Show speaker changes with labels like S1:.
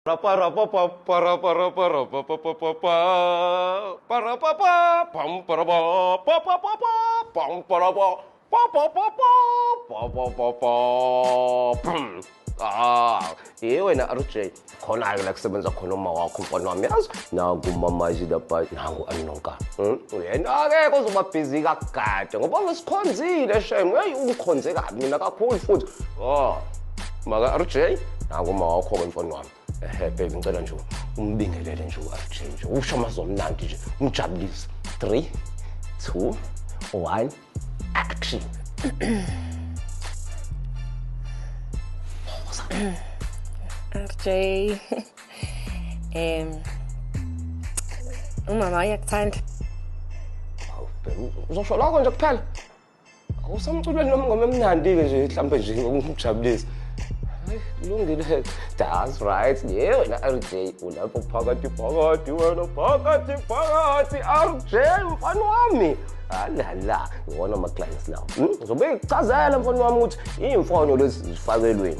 S1: Pa ra pa pa pa ra pa ra pa ra pa pa pa pa pa pa ra pa pa pam pa ra pa pa pa pa pa pam pa ra pa pa pa pa pa pa pa pa pa pam. Ah, ye wena RJ, khona-ke la kusebenza khona uma wakho, mfana wami, yazi nangu umamazi lapha, nangu anonka. Yena-ke kuzoba busy kakade ngoba ngisikhonzile shem. Heyi, ungikhonze kabi mina kakhulu futhi. Oh, maka RJ, nangu uma wakho-ke, mfana wami. Ehe baby, ngicela nje umbingelele nje u-RJ nje, usho amazwi amnandi nje, umjabulise. 3 2 1 action.
S2: RJ. Umama uyakuthanda.
S1: Hawu baby, uzosho lokho nje kuphela? Awusamculweni noma ngoma emnandi-ke nje, mhlawumbe nje ukumjabulisa. Hayi, kulungile. That's right. Yeah, wena RJ, ulapho phakathi phakathi, wena phakathi phakathi, RJ, mfana wami. Alala, iwona ama-clients lawo. Ngizobe ngikuchazela, mfana wami, ukuthi iy'mfonyo lezi zifakelweni.